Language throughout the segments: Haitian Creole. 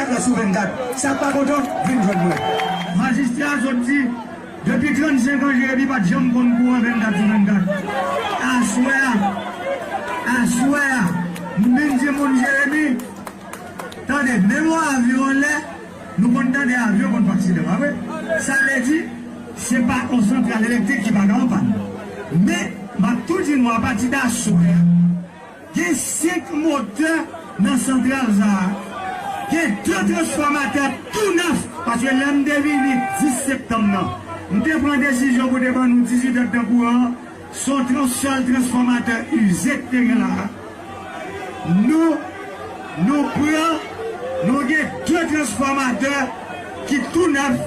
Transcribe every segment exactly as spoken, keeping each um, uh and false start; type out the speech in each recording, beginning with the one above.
Vennkat sou vennkat. Sa k pa kontan, vin jwenn mwen. Majistra a sot di, depi trannsenk an, Jeremi pa t janm konn kouran vennkat sou vennkat. Aswè a, aswè a, m vin di moun Jeremi, tande, menm yon avyon anlè, nou konn tande avyon konn fè aksidan, pa vre? Sa vle di, se pa yon santral elektrik ki pa ka an pàn. Men, m ap tou di nou, apati de aswè a, gen senk motè nan santral sa a. Gen de transfòmatè tou nèf, paske lè m te vini dis septanm nan, m te pran desizyon pou te ban nou dizuit èdtan kouran an. Se yon trans-, sèl transfòmatè ize k te gen la a. Nou, nou pran, nou gen de transfòmatè ki tou nèf,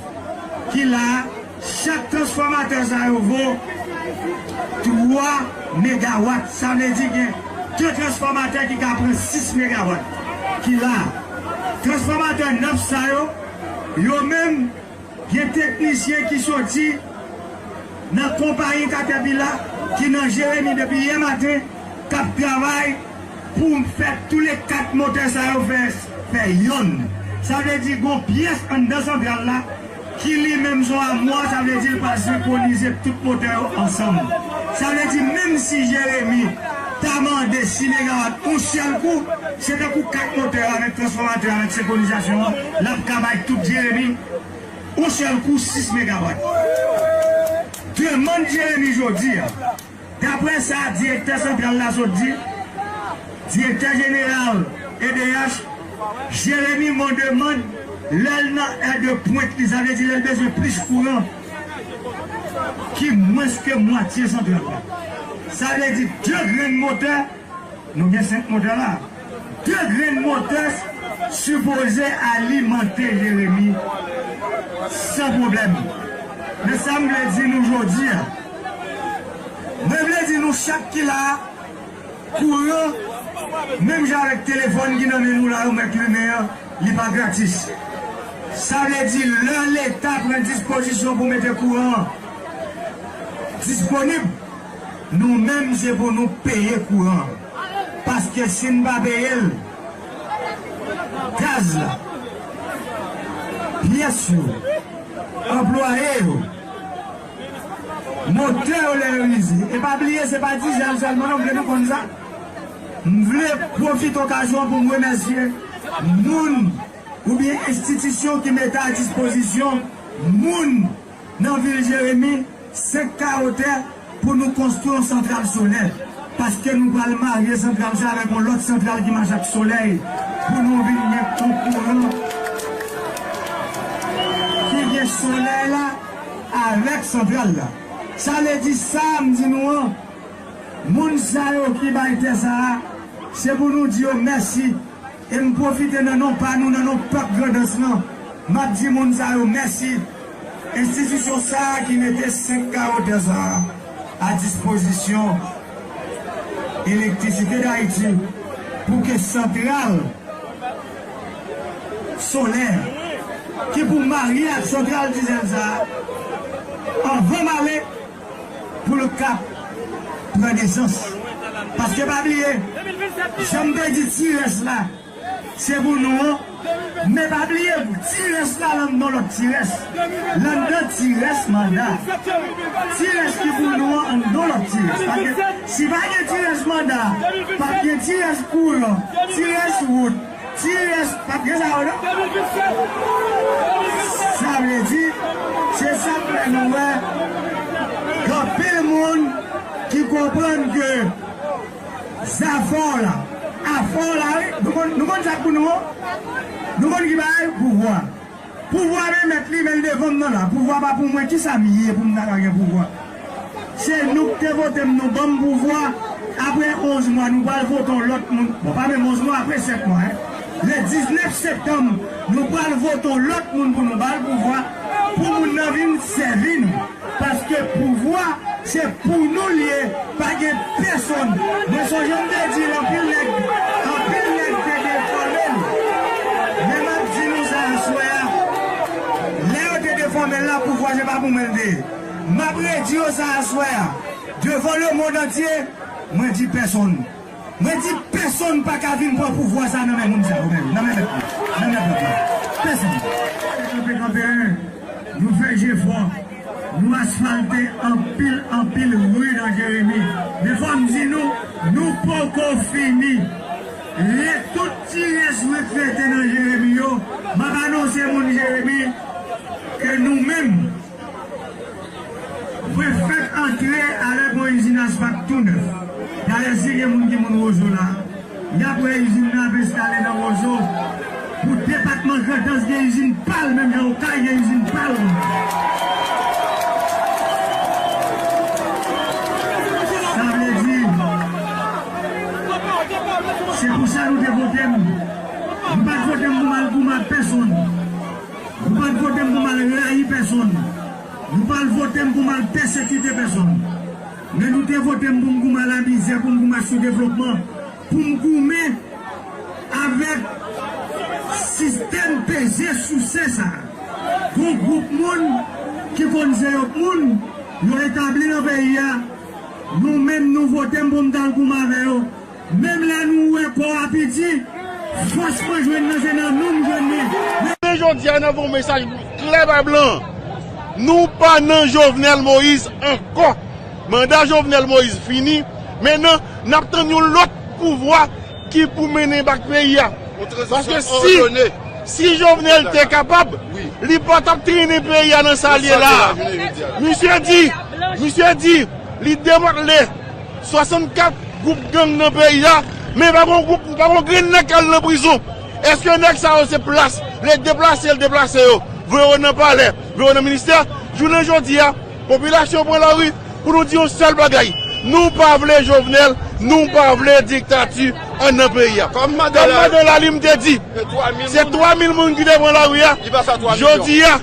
ki la a. Chak transfòmatè sa yo vo twa megawat. Sa vle di gen de transfòmatè ki ka pran sis megawat ki la. Transfòmatè nèf sa yo, yo menm, gen teknisyen ki soti nan konpayi Caterpillar ki nan Jeremi depi yè maten, k ap travay pou fè tou le kat motè sa yo fè, fè yonn. Sa vle di gon pyès anndan santral la ki li menm se yon amwa, sa vle di l pral senkwonize tout motè yo ansanm. Sa vle di menm si Jeremi ta mande sis megawat yon sèl kou, se tankou kat motè yo avèk transfòmatè avèk senkwonizasyon an, l ap ka bay tout Jeremi yon sèl kou sis megawat. Demann Jeremi jodi a, daprè sa direktè santral la sot di, direktè jeneral E D H, Jeremi, mon demande, lè l nan è de pwent li, sa vle di lè l bezwen plis kouran, ki mwens ke mwatye santral la. Sa vle di de grenn motè, nou gen senk motè la. De grenn motè sipoze alimante Jeremi san pwoblèm. Men sa m vle di nou jodi a, mwen vle di nou chak ki la a, kouran, menm jan avèk telefòn ki nan men nou la, yo mèt limen an, li pa gratis. Sa vle di, lè Leta pran dispozisyon pou mete kouran an disponib, nou menm, se pou nou peye kouran an. Paske si n pa peye l, gaz la, pyès yo, anplwaye yo, motè yo lè yo ize. E pa bliye, se pa dizèl sèlman, non, m vle nou konn sa. M vle pwofite okazyon an pou m remèsye moun oubyen enstitisyon ki mete a dispozisyon moun nan vil Jeremi senk kawo tè pou nou konstwi yon santral solè. Paske nou pral marye santral sa avèk yon lòt santral ki mache ak solèy pou nou vin gen yon kouran ki gen solèy la avèk santral la. Sa vle di sa m di nou an, moun sa yo ki bay tè sa a, se pou nou di yo mèsi. E m pwofite nan non pa nou, nan non pèp Grandans lan, m ap di moun sa yo mèsi. Enstitisyon sa a ki mete senk kawo tè sa a a dispozisyon Elektrisite Dayiti pou ke santral solè ki pou marye ak santral dizèl sa a, anvan m ale, pou l ka pran nesans. Paske pa bliye, jan m te di Tirès la, se pou nou an, men pa bliye, Tirès la, l anndan lòt Tirès. L anndan Tirès Manda. Tirès ki pou nou an, anndan lòt Tirès. Paske si pa gen Tirès Manda, p ap gen Tirès kouran, Tirès wout, Tirès, p ap gen sa yo non. Sa vle di, se sa k fè nou wè gen anpil moun ki konprann ke zafè w la, afè w la, wi, nou konn, nou konn sa k pou nou an? Nou konn ki bagay? Pouvwa. Pouvwa men mèt li, men l devan m nan la. Pouvwa pa pou mwen, kisa m ye pou m ta ka gen pouvwa? Se nou k te vote m, nou ban m pouvwa. Apre onz mwa, nou pral vote yon lòt moun. Bon, pa menm onz mwa, apre sèt mwa, en. Le diznèf septanm, nou pral vote yon lòt moun pou nou ba l pouvwa, pou moun nan vin sèvi nou. Paske pouvwa, se pou nou l ye, pa gen pèsonn. Mwen sonje m te di l, anpil nèg, anpil nèg te defòme l. Men m ap di nou sa aswè a, lè yo te defòme l la, pouvwa se pa pou mwen l te ye. M ap redi yo sa aswè a, devan lemonn antye, mwen di pèsonn. Mwen di pèsonn pa ka vin pran pouvwa sa nan men moun sa yo menm, nan men mèt yo, nan men pèp la. Efò, nou asfalte anpil, anpil ri nan Jeremi. Men fò m di nou, nou poko fini. Ret tout ti rès ri k rete nan Jeremi yo, m ap anonse moun Jeremi ke nou menm, Prefèt antre avèk yon izin asfalt tou nèf. Dayè, si gen moun ki moun Wozo la, y ap wè izin nan ap enstale nan Wozo. Pou depatman Grandans gen izin pa l, menm jan Okay gen izin pa l. Sa vle di, se pou sa nou te vote m. Nou pa t vote m pou m al goumen ak pèsonn. Nou pa t vote m pou m al rayi pèsonn. Nou pa t vote m pou m al pèsekite pèsonn. Men nou te vote m pou m goumen a la mizè, pou m goumen a sou devlopman, pou m goumen avèk sistèm peze souse sa a. Gon gwoup moun ki konn se yo k moun, yo etabli nan peyi a. Nou menm, nou vote m pou m t al goumen avè yo. Menm lè nou wè kò a piti, fòs mwen jwenn nan se nan nou m jwenn li. Men jodi a, n ap voye yon mesaj klè ba blan. Nou pa nan Jovenel Moïse ankò. Manda Jovenel Moïse fini. Mentnan, n ap tann yon lòt pouvwa ki pou mennen bak peyi a. Paske si, si Jovenel te kapab, li pa t ap trennen peyi a nan sa l ye la a. Misye di, misye di, li demantle swasannkat gwoup gang nan peyi a, men pa gon gwoup, pa gon grenn nèg k al nan prizon. Èske nèg sa yo se plas, lè deplase, l deplase yo, voye yo nan palè, voye yo nan ministè? Jounen jodi a, popilasyon pran lari pou nou di yon sèl bagay. Nou pa vle Jovenel, nou pa vle diktati anndan peyi a. Kòm Madan Lalim te di, se twa mil moun ki te pran lari a. Jodi a,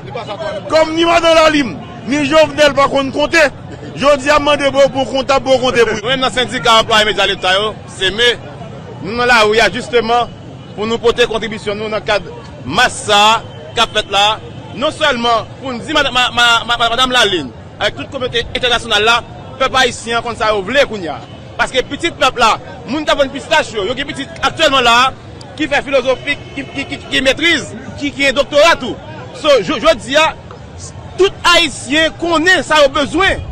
kòm ni Madan Lalim, ni Jovenel pa konn konte, jodi a, m mande bò pou kontab, bò konte pou. Nou menm nan sendika anplwaye medya leta yo, Seme, nou nan lari a jisteman pou nou pote kontribisyon nou nan kad mas sa a k ap fèt la a. Non sèlman pou n di mad-, ma-, ma-, ma-, ma-, Madan Lalim, avèk tout kominote entènasyonal la, pèp ayisyen an konn sa yo vle kounye a. Paske pitit pèp la, moun k ap vann pistach yo, yo gen pitit aktyèlman la a, ki fè filozofi, ki, ki, ki, ki metriz, ki, ki gen doktora tou. So, jo-, jodi a, tout Ayisyen konnen sa yo bezwen.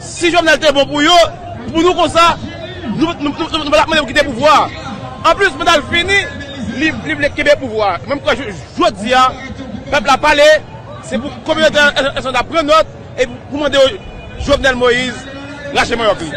Si Jovenel te bon pou yo, pou nou konsa, nou, nou, nou, nou, nou pa t ap mande pou kite pouvwa a. Anplis, manda l fini, li, li vle kenbe pouvwa a. Mwen, m kwè jo-, jodi a, pèp la pale, se pou kominote entènasyonal la pran nòt, e pou mande Jovenel Moïse rache manyòk li.